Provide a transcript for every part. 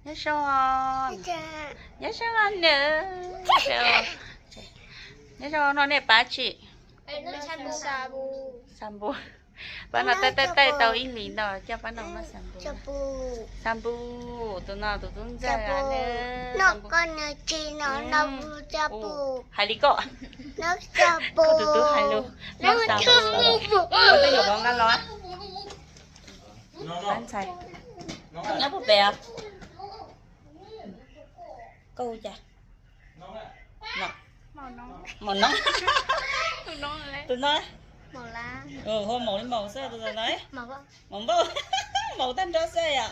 Nyob zoo, nyob zoo nws, nyob zoo no nej pab tsi? Xa npus. Pab no taij taij taij tau ib hlis no coj pab no noj xa npus. Xa npus, tus no tus tub ntxawg. Hais li koj, koj tus tub hais lus, noj xa npus. Koj twb yuav nqa los. Pab ntxhais, nyob puag pem os. Koj hu cas? Maum Noob. Tus no, hu maum li maum xwb, tus no maum npauj, maum tag nrho xwb yom.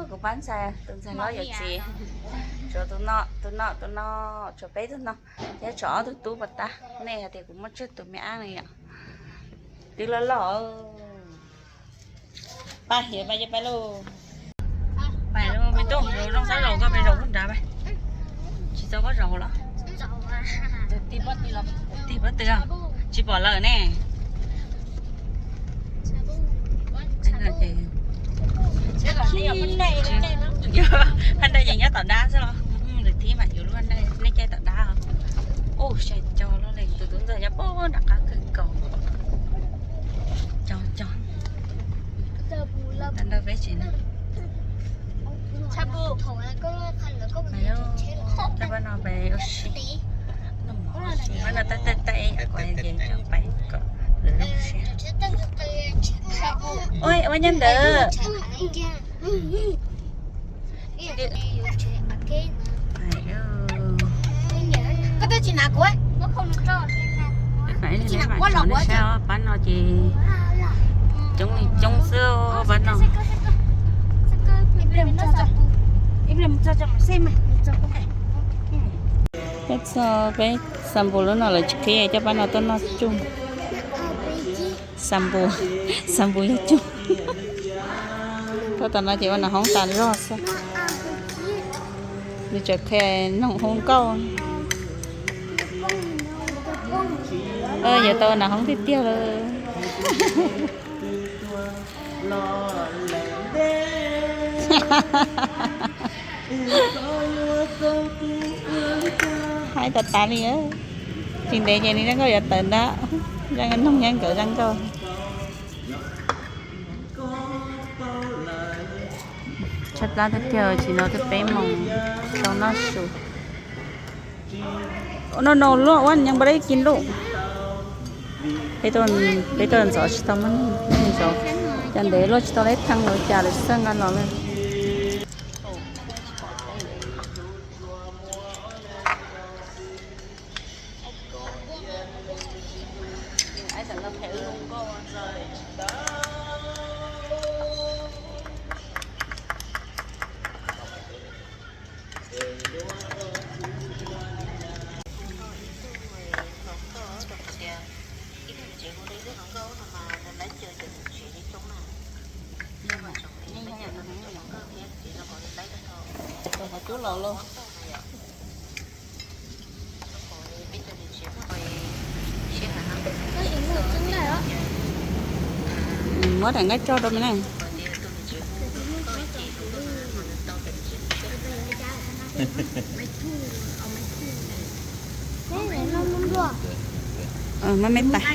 Kuv pab ntxhais, tus ntxhais hlob yuav txiv. Tshuav tus no, tus no, tus no, tshuav peb tug no. Thiab tshuav ob tug tub puas tag, nej hais tias kuv muaj tsawg tus me ab ne yom. Twb loj loj. Pais, yuav pais ces pais lauj. Pais lauj me tub, zoo sab zaum koj pes zaum lub nrad pais. Tsis txog koj zaum los? Tig pob tw, tsis pom lawm ne. Hab nraim ces nyob tom dab xwb los? Lwm thib mam yuav lub hab nraim, nej caij tom dab. Ub, sai cog loj li, tus tub ntxawg nyob puag nram qab kawg nkaus. Cog cog. Tag nrho peb tsev neeg. Coj pab no pais ua si. Pab no taij taij taij kuv ces coj pais kom lwm lub siab. Ua nyob ntawd. Koj twb tsis hnav kuv. Pab no ces coob li coob xwb pab no. Peb txog peb xa npus lub no lawv tsis qhib, coj pab no tuaj noj cuj. Xa npus, xa npus yog cuj. Tab tom no ces ua nas hoob tas zog xwb. Nws tseem qhia noog hu nkauj. Yuav tau nas hoob tiag tiag lawm. Hais tas tas li, tsis ntev ces nws zaj nkauj yuav tawm ntag. Zaj noog nyob nkawd zaj nkauj. Tshaib plab tiag tiag, tsis no twb peb moos tau noj su. No no luaj ua nyeej npa dab kis luj. Peb tuaj ntxov tsis tau muaj neeg ntxov, cas ntev luaj tsis tau leb thaj lawv cas lawv xaj nqa los lawm. Qhov cub los lauj. Muab daim nqaij tso rau me na. Muab me tais,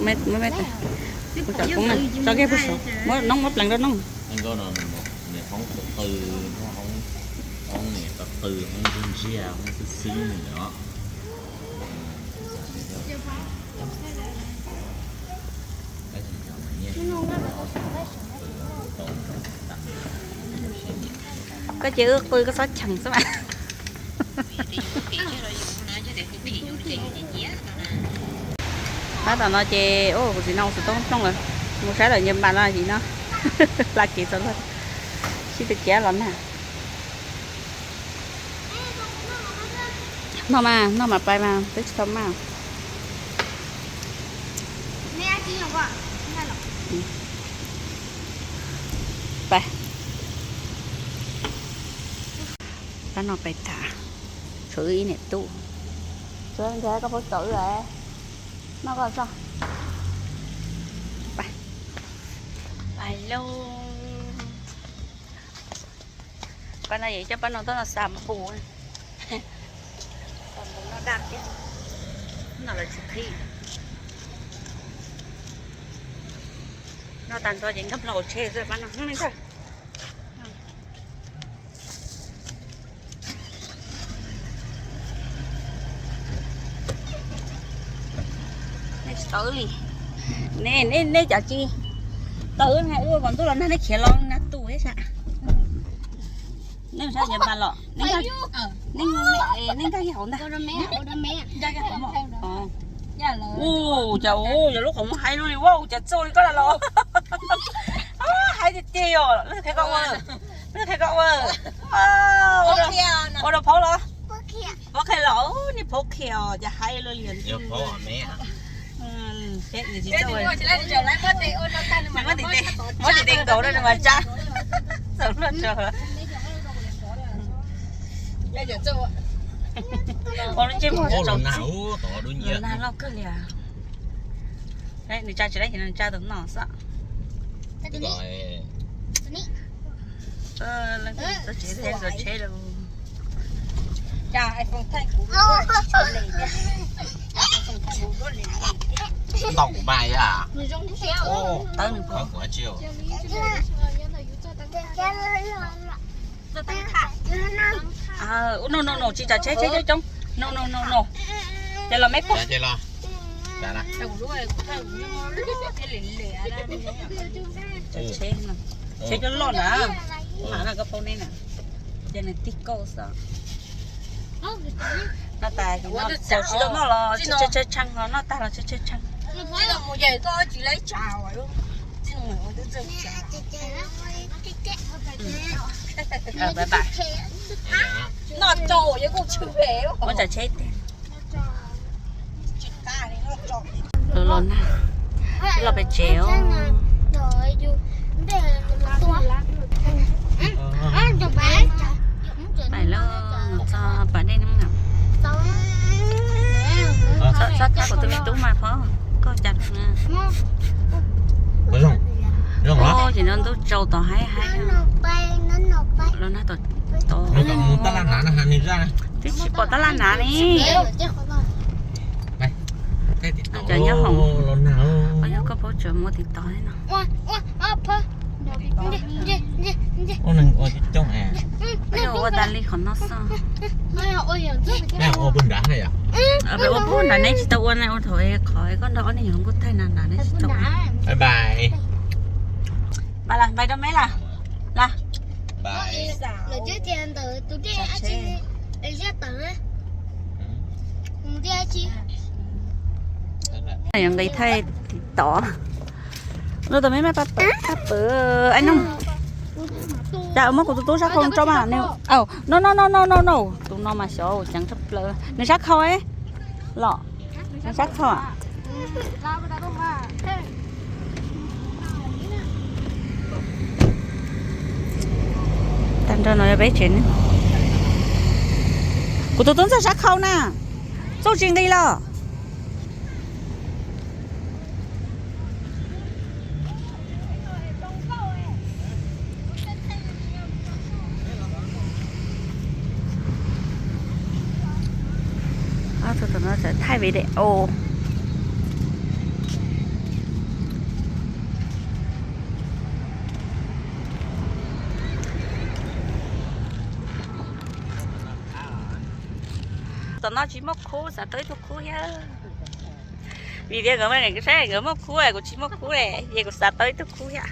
muab me tais, tso kiag pug saud, muab noob muab pleev rau noob. Hoob tau qw, hoob, hoob niam tau qw, hoob ntsiag, hoob xwb xwb os. Koj ces wb qw koj xob cheem xwb mas. Tab tom no ces kuv txiv no ua xov tooj plooj lawm, mus saib lawm nce npas no tim no. Hla kev txog luag, sib tw kiv los nag. Noj mas, noj mas pais mas twb tsis tau mas. Pais. Pab no pais tas, tshuav wb ib niam tub. Tsuav nkag koj puas txaus wb noj koj txoj. Pais, pais lauj. Pab no yog coj pab no tuaj no xa npum. Xa npum no daj thiab. No lawv tsis qhib. No tag nrho ces nkag plaws hauv tsheb xwb pab no. Nej tsis tau wb li. Nej, nej, nej cov tsis tau wb na, wb ua kom ntuj los nag nej khiav los nag tu thiab sas. Nej sab nyias npas los, nej nkag, nej nkag kiag hauv ntag. Nkag kiag hauv. Ua cas, ua yog lub qhov muag haib luaj li, ua cas txuj li koj los los. Haib tiag tiag yom, leej qhia koj ua, leej qhia koj ua. Ua rau phaub los. Phaub qhia los, niag phaub qhia os, cas haib luaj li. Muab tis tes, muab tis tes nkaus rau nws mas tsab. Txaus luaj tso. Ua lub ntsej muag tsaus nag loj kawg li. Nws tsa tsis laib ces nws tsa tus no xwb. Leej twg txawj tsev thiaj txawj tsev lawm. Ntaus kuv mas yam. Tawb nws pom. No no no, tsis tsam tsheb, tsheb coob coob. No no no no. Ces los me pog. Tsheb coob loj na. Mam no koj paub neb na. Ces nws tig kauj xwb. Noj tas, tsis tau noj los tshaw tshaw tshaw, noj tas los tshaw tshaw tshaw. Noj tsau yuav kuj tshwm phem. Muab tsav tsheb tiag. Los los nag, los pem tsev os. Pais lawm, txog pas dej no. Txhob thab kuv tus me tub mas phauj, koj cas na. Ces no ntuj tsaus tom haib haib. Los nag tom, twb tsis pom tab laj hnav li. Cov nyob hoom, yog koj paub tsuas muaj tiv tov no. Ua tas li qhov no xwb. Peb ua puag nrad neb tsis tau ua na, ua thaum qhov koj nrog ob niag yawg nkauj thaij na nrad neb tsis tau ua. Pais las, pais rau me las. Las. Yog nqis thaij tiv tov. No tus me me pab pawv, pab pawv, ai no. Cas muab kuv tus tub sab khau tso mas. No no no no no no, tus no mas xyov ceev tshaj plaws. Nws sab khau los, nws sab khau. Tag nrho no yog peb tsev neeg. Kuv tus tub ntxawg sab khau na, txuj tsis nqis los. Thaij video. Tom no tsis muaj khub, xav tau ib tug khub thiab. Vim tias nkawd saib nkawd muaj khub, kuv tsis muaj khub li, ces kuv xav tau ib tug khub thiab.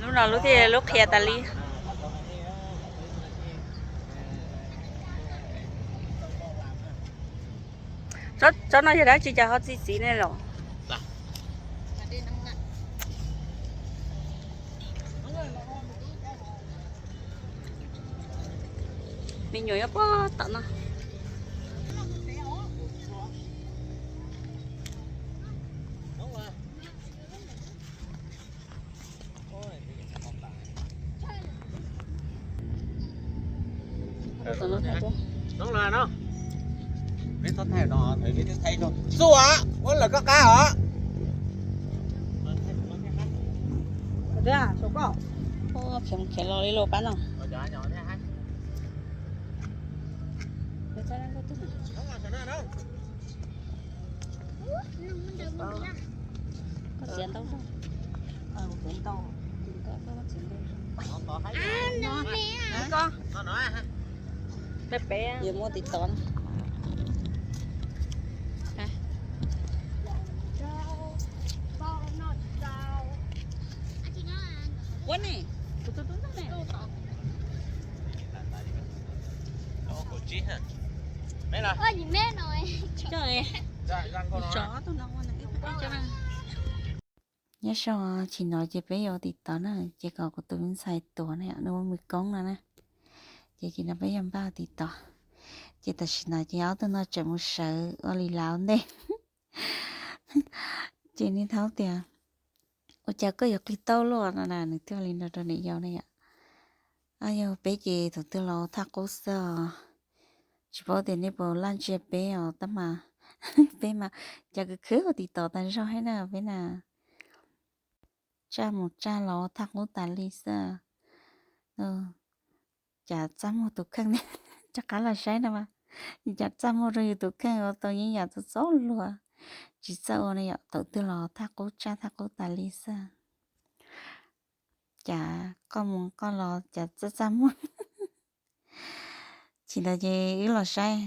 Lub no lub thiaj lub qhia tas li. Tsob no yog dab tsi cas ho txi txiv ne los? Me nyuam nyob puag tom no. Xub hov, muab lawv koj qab os. Khiav khiav los li los pab no. Koj txiav ntau zog. Koj txiav ntau. Peb peb yuav muaj tiv tov na. Ua ne, kuv tus tub ntag ne. Nyob zoo, chim no ces peb yuav ua tiv tov na, ces kom kuv tus me ntxhais tuav na, nws ua mws koob no na. Ces chim no peb yuav npaj ua tiv tov. Ces tam sim no ces ob tug no tseem mus sawv ua li lawv ntej. Ces niaj hnub tias, ua cas koj yuav qis tau luaj no na, nws thiaj li no rau niam yau na yom. Yog peb ces thaum twg los thaj qub xwb os. Tsis paub tias nej puas laj ntsia peb os, tab mas peb mas cas khwv khwv ua tiv tov tas zog thiab na peb na. Tsaj mus tsaj los thaj qub tas li xwb. Cas txaj muag tus kheej, rov qab los saib no mas, cas txaj muag rau yus tus kheej ua tau yeeb yam txom txom luag, tsis txawj ua na yom, thaum twg los thaj qub tsaj thaj qub tas li xwb. Cas qoj mus qoj los cas txaj txaj muag. Chim ntawd ces wb los saib,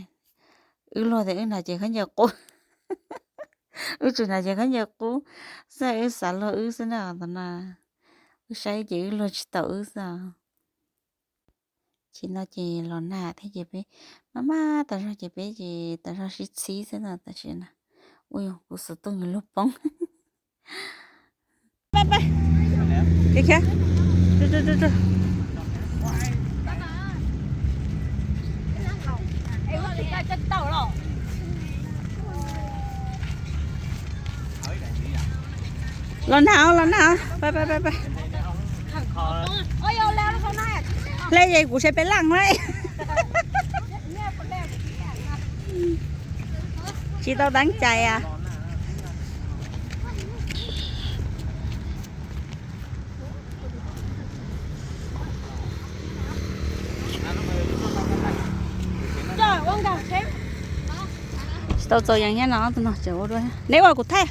wb luag tias wb hnav cev khaub ncaws qub, wb tsuas hnav cev khaub ncaws qub xwb, wb xav luag wb xwb na tom no. Wb saib ces wb luag tsis tau wb xwb. Chim no ces los nag thiab ces peb maj maj tas zog ces peb ces tas zog sib txhib xwb na tam sim no. Ua yog kuv xov tooj yuav luag poob. Los nag, los nag, pab pab pab. Hle es kuv saib peb laj na. Tsis tau teeb cai as. Tsis tau txaus yees thiab no, tus no tseem ua dua. Neb ua kuv thaij.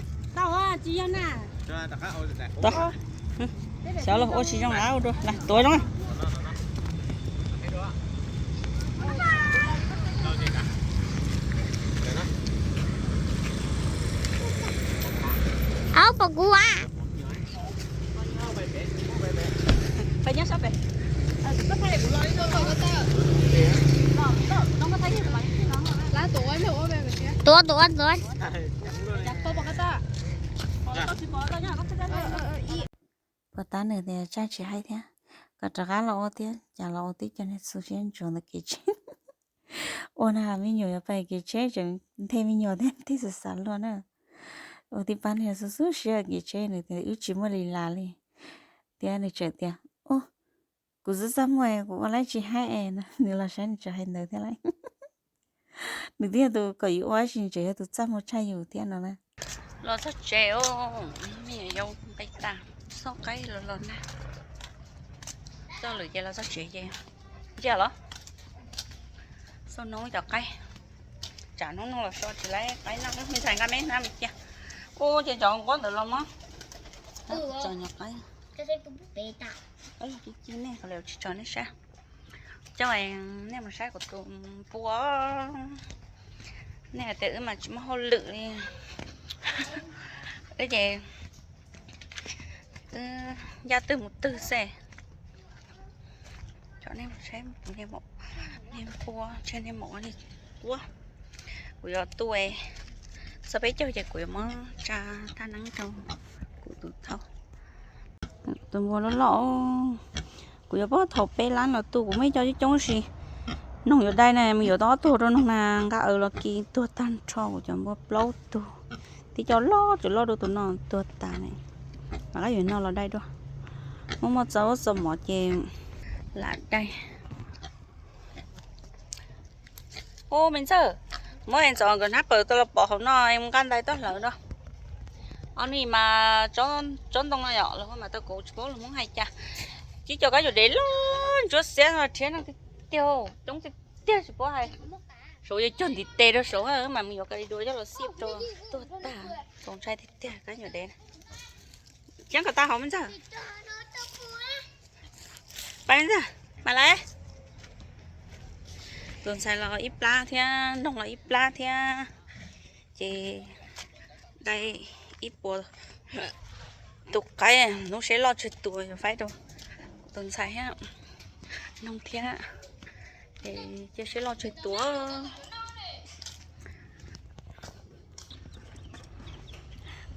Xyov los ua tsis zoo, ua dua, tuav zoo. Aub, pom kuv as. Tuav, tuav, tuav. Puas tab nws tias tsaj tsis haib thiab, kom rov qab los ua thiab, cas los ua tib co niag xu siab ntsuav ntawm kev tsheb. Ua na me nyuam yuav pais kev tsheb tseem nthe me nyuam thiab, thiaj xav xav luag na. Ua tib pab niag xu xub siab kev tsheb, nws tias wb tsis muaj li las li. Thiab nws tseem tias, kuv xub txaj muag, kuv ua laib tsis haib es, nws los saib nws tseem hais ntawd thiab lauj. Nws twb yog tus kom yus ua tsis ntsees, yog tus txaj muag tshaj yus thiab no na. Los txog tsev, me nyuam yaus nqis tas, xauj qaib los los nag. Txoj lwm ces los txog tsev ces ntsia los xauj noob cov qaib. Tsam hnub no los so tsis laib qaib noj, me ntxhais nqa me hnab me cia. Ua ces cov nquab ntawd los mog. Tso nyuag qaib. Ci ci nej qhov lawm tsis tso nej saib. Coj nej mus saib kuv tus pua. Nej hais tias wb mas tsis muaj hauj lwm li. Wb ces wb ncaj twg mus twg xwb. Coj nej mus saib kuv niag maum, niag pua, tseg niag maum niag quab. Kuv yuav tuaj, txog peb caug ces kuv yuav muab tsa thaj neeb rau kuv tus thauj. Tus npua loj loj, kuv yuav pab thaum peb lab los tu, kuv muaj ib co coob coob si. Noog yuav dai na, mus yuav tau ob tug rau noog na, nqa aws los kis tuag tag nrho kuv cov npua plaub tug. Tib co loj tseem loj dua tus no tuag tas ne. Mam qab yuav no los dai dua. Muaj muaj txo ub txo mov ces lam dai. Ub, me ntxawg, muab es ntxov nkawd hnab paws tau los pov hauv no es mus nqa ntais toj hlawv no. Ob hnub mas tsob ntoo no yom, los mas tau kuv tsis paub lus Hmoob hais cas. Cib cov kab nyuam dev loj ntsuab xiab no rhiab no tiag tiag, coob tiag tiag tsis paub hais. Saud yuav cog ntiv tes rau saud mas mus yuav ka li dua coj los xij rau tuag tag. Txaus ntshai tiag tiag kab nyuam dev. Ceeb kom tau hauv me ntxawg. Pais me ntxawg, mam lawm. Tus ntxhais los ib plab thiab, noog los ib plab thiab. Ces dai ib puas tus qaib, hnub seb loj tsawg tuas yuav faib rau tus ntxhais thiab, noog thiab. Ces cia seb loj tsawg tuas.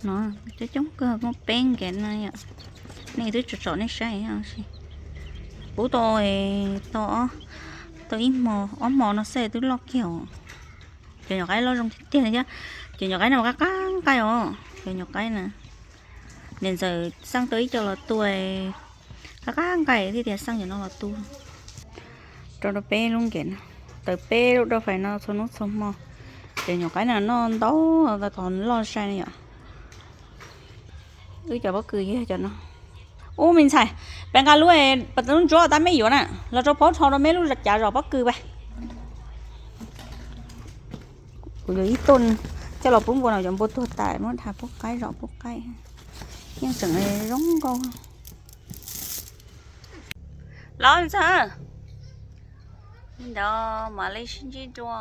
No coob coob kawg, muaj peb nkaus no yom. Nej twb tsom tsom nej saib. Pub tau, tau, tau ib hmo ob hmo no xwb twb loj kiag os. Cov nyuam qaib loj zoo tiag tiag li thiab. Cov nyuam qaib no mas qab qab nqaij os, cov nyuam qaib na. Niam ntxawm xaj tau ib co los tua, qab qab nqaij thiaj tias xaj cov no los tua. Rau rau peb lub nkev no, taws peb lub rau fais no txhua hnub txhua hmo. Cov nyuam qaib no noj ntau, tau tau loj sai ne yom. Wb cov pob kws yog cov no. Ub me ntxhais, peb nqa lub, lub ntsuab tab meb yuav na, los rau pab rho rau meb lub cav zom pob kws pab. Kuv yuav ib tug coj los pub npua no, cov npua tuag tas muab dhau pub qaib zom pub qaib. Yeej tseem zoo nkauj. Los ntxawg, ntawd mam li sib ntsib dua.